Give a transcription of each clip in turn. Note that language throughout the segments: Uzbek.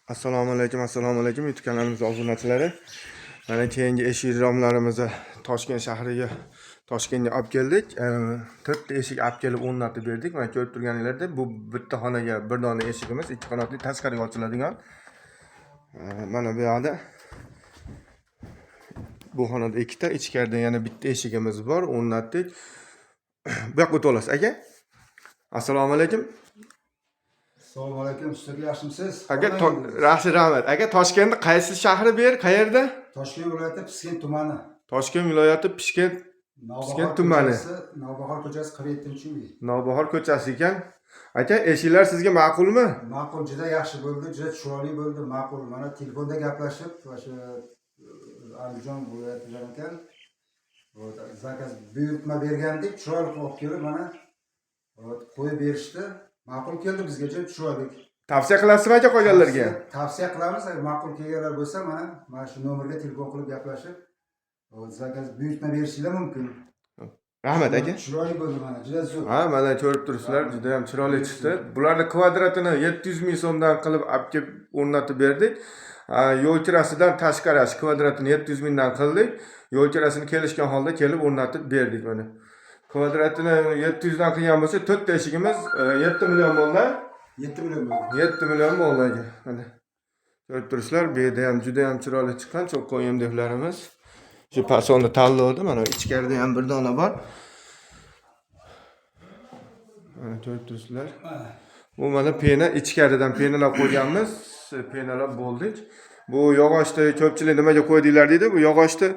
Assalomu alaykum, assalomu alaykum, YouTube kanalimiz obunachilari. Mana keyingi eshik romlarimizni Toshkent shahriga, Toshkentga olib keldik. To'rtta eshik olib kelib o'rnatib berdik. Mana ko'rib turganinglardek, bu bitta xonaga bir dona eshigimiz, ikki qanotli, tashqariga ochiladigan. Mana bu yoqda bu xonada ikkita, ichkarida yana bitta eshigimiz bor, o'rnatdik. Bu yoqqa o'tib olasiz, aka. Assalomu alaykum. Assalomu alaykum, sizlar yaxshimisiz? Aka, yaxshi, rahmat. Aka, Toshkentda qaysi shahri bu yer? Qayerda? Toshkent viloyati, Piskent tumani. Toshkent viloyati, Pishkent Navbahor Piskent tumani. ko'chasi, Navbahor ko'chasi, 47-uy. Navbahor ko'chasi ekan. Aka, eshiklar sizga ma'qulmi? Ma'qul, juda yaxshi bo'ldi, juda chiroyli bo'ldi, ma'qul. Mana telefonda gaplashib, o'sha Andijon viloyatidan ekan. Вот, заказ buyurtma bergandik, chiroyli qilib olib kelib, mana вот, qo'yib berishdi. Ma'qul keldi bizga, juda chiroyli. Tavsiya qilasizmi, aka, qolganlarga? Tavsiya qilamiz, agar ma'qul kelganlar bo'lsa, mana shu nomerga telefon qilib gaplashib, вот, заказ buyurtma berishinglar mumkin. Rahmat, aka. Chiroyli bo'ldi mana, juda zo'r. Ha, mana ko'rib turibsizlar, juda ham chiroyli chiqdi. Bularni kvadratini 700 ming so'mdan qilib olib kelib o'rnatib berdik. Ha, yo'l kirasidan tashqari shu kvadratini 700 mingdan qildik. Yo'l kirasini kelishgan holda kelib o'rnatib berdik mana. Kvadratini 700 dan qilgan bo'lsa, to'rtta eshigimiz 7 million bo'ldi. 7 million bo'ldi. 7 million bo'ldi, aka. Mana. Ko'rib turibsizlar, bu yerda ham juda ham chiroyli chiqqan cho'qqon MDFlarimiz. Shu fasonni tanlovdi. Mana ichkarida ham bir dona bor. Mana ko'rib turibsizlar. Bu mana пена, ichkaridan пена lab qo'yganmiz. Пена lab bo'ldik. Bu yog'ochni ko'pchilik nimaga qo'ydinglar deydi. Bu yog'ochni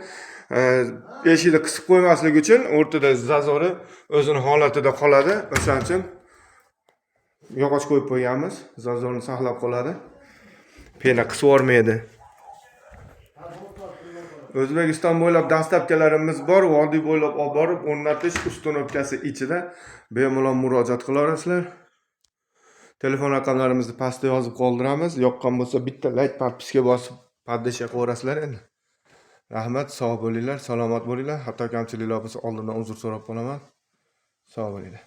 eshikni qisib qo'ymaslik uchun, o'rtada зазор i o'zini holatida qoladi. O'shaning uchun yog'och qo'yib qo'yganmiz. Зазор ni saqlab qoladi. Пена qisib yubormaydi. O'zbekiston bo'ylab доставка larimiz bor. Vodiy bo'ylab olib borib o'rnatish, установка si ichida bemalol murojaat qila olasizlar. Telefon raqamlarimizni pastda yozib qoldiramiz. Yoqqan bo'lsa, bitta layk, подписка bosib, поддержка qilaverasizlar endi. Rahmat, sog' bo'linglar, salomat bo'linglar. Xato kamchiliklar bo'lsa, oldindan uzr so'rab qolaman. Sog' bo'linglar.